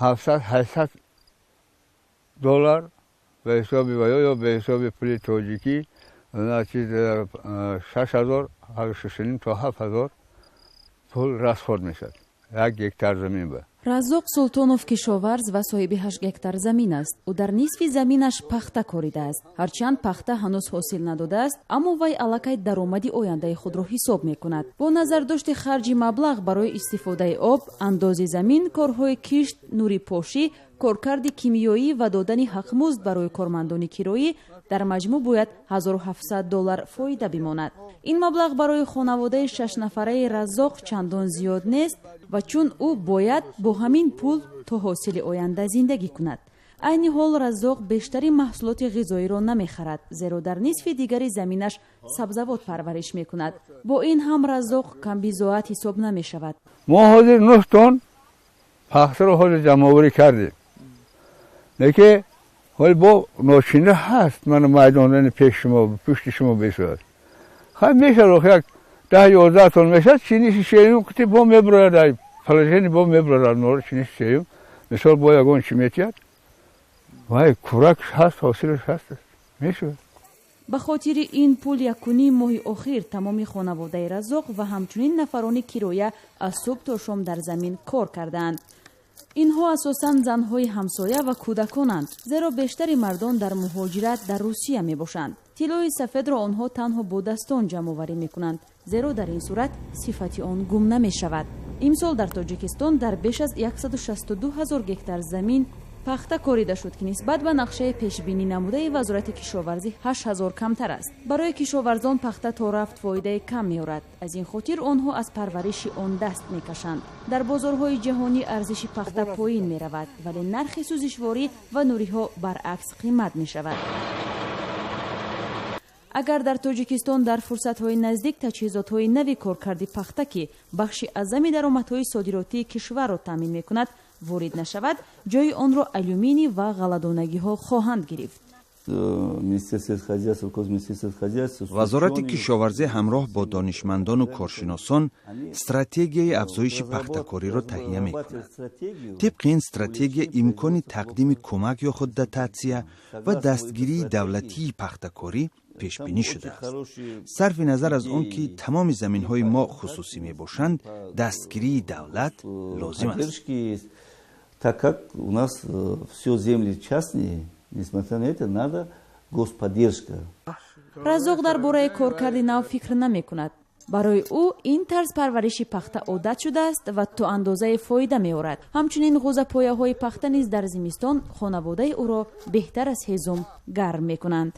700-800 доллар ба ҳисоби ва ё ба ҳисоби пули тоҷикӣ чиз 6000, 6,5 то 7000 пул расход мешавад як гектар замин ба. Раззоқ Султонов кишоварз ва соҳиби 8 гектар замин аст. Ӯ дар нисфи заминаш пахта коридааст. Ҳарчанд пахта ҳанӯз ҳосил надодааст, аммо вай аллакай даромади ояндаи худро ҳисоб мекунад. Бо назардошти харҷи маблағ барои истифодаи об, андози замин, корҳои кишт, нурипошӣ, коркарди кимиёӣ ва додани ҳақмузд барои кормандони кироӣ, дар маҷмӯъ бояд 1700 доллар фоида бимонад. Ин маблағ барои хонаводаи шашнафараи Раззоқ чандон зиёд нест ва чун ӯ бояд бо ҳамин пул то ҳосили оянда зиндагӣ кунад. Айни ҳол Раззоқ бештари маҳсулоти ғизоиро намехарад, зеро дар нисфи дигари заминаш сабзавот парвариш мекунад. Бо ин ҳам Раззоқ камбизоат ҳисоб намешавад. Мо ҳозир 9 тонн пахтаро ҳозир ҷамъоварӣ кардем, лекин ҳол бо ночинда ҳаст. Мана майдондани пеши шумо, пушти шумо бесурат хай мешавад, як 10-11 тонн мешавад. Чиниши сеюм қити бо мебурояд, ай положение бо мебурояд нор чиниши сеюм, мисол бо ягон чӣ метиҳад, вай курак ҳаст, ҳосилаш ҳаст, мешавад. Ба хотири ин пул якуним моҳи охир тамоми хонаводаи Раззоқ ва ҳамчунин нафарони кироя аз субҳ то шом дар замин кор кардаанд. Инҳо асосан занҳои ҳамсоя ва кӯдаконанд, зеро бештари мардон дар муҳоҷират дар Русия мебошанд. Тиллои сафедро онҳо танҳо бо дастон ҷамъоварӣ мекунанд, зеро дар ин сурат сифати он гум намешавад. Имсол дар Тоҷикистон дар беш аз 162 ҳазор гектар замин пахта корида шуд, ки нисбат ба нақшаи пешбинӣ намудаи Вазорати кишоварзӣ 8 ҳазор камтар аст. Барои кишоварзон пахта то рафт фоидаи кам меорад. Аз ин хотир онҳо аз парвариши он даст мекашанд. Дар бозорҳои ҷаҳонӣ арзиши пахта поин меравад, вале нархи сӯзишворӣ ва нуриҳо баръакс қимат мешавад. Агар дар Тоҷикистон дар фурсатҳои наздик таҷҳизотҳои нави коркарди пахта, ки бахши аъзами даромадҳои содиротии кишварро таъмин мекунад, ворид нашавад, ҷои онро алюминий ва ғалладонагиҳо хоҳанд гирифт. Вазорати кишоварзӣ ҳамроҳ бо донишмандону коршиносон стратегияи афзоиши пахтакориро таҳия мекунад. Тибқи ин стратегия имкони тақдими кӯмак ё худ дотатсия ва дастгирии давлатии пахтакорӣ пешбинӣ шудааст. Сарфи назар аз он ки тамоми заминҳои мо хусусӣ мебошанд, дастгирии давлат лозим аст. Так как у нас все земли частные, несмотря на это, надо господдержка. Раззоқ дар бораи коркарди нав фикр намекунад. Барои ӯ ин тарз парвариши пахта одат шудааст ва то андозае фоида меорад. Ҳамчунин ғӯзапояҳои пахта низ дар зимистон хонаводаи ӯро беҳтар аз ҳезум гарм мекунанд.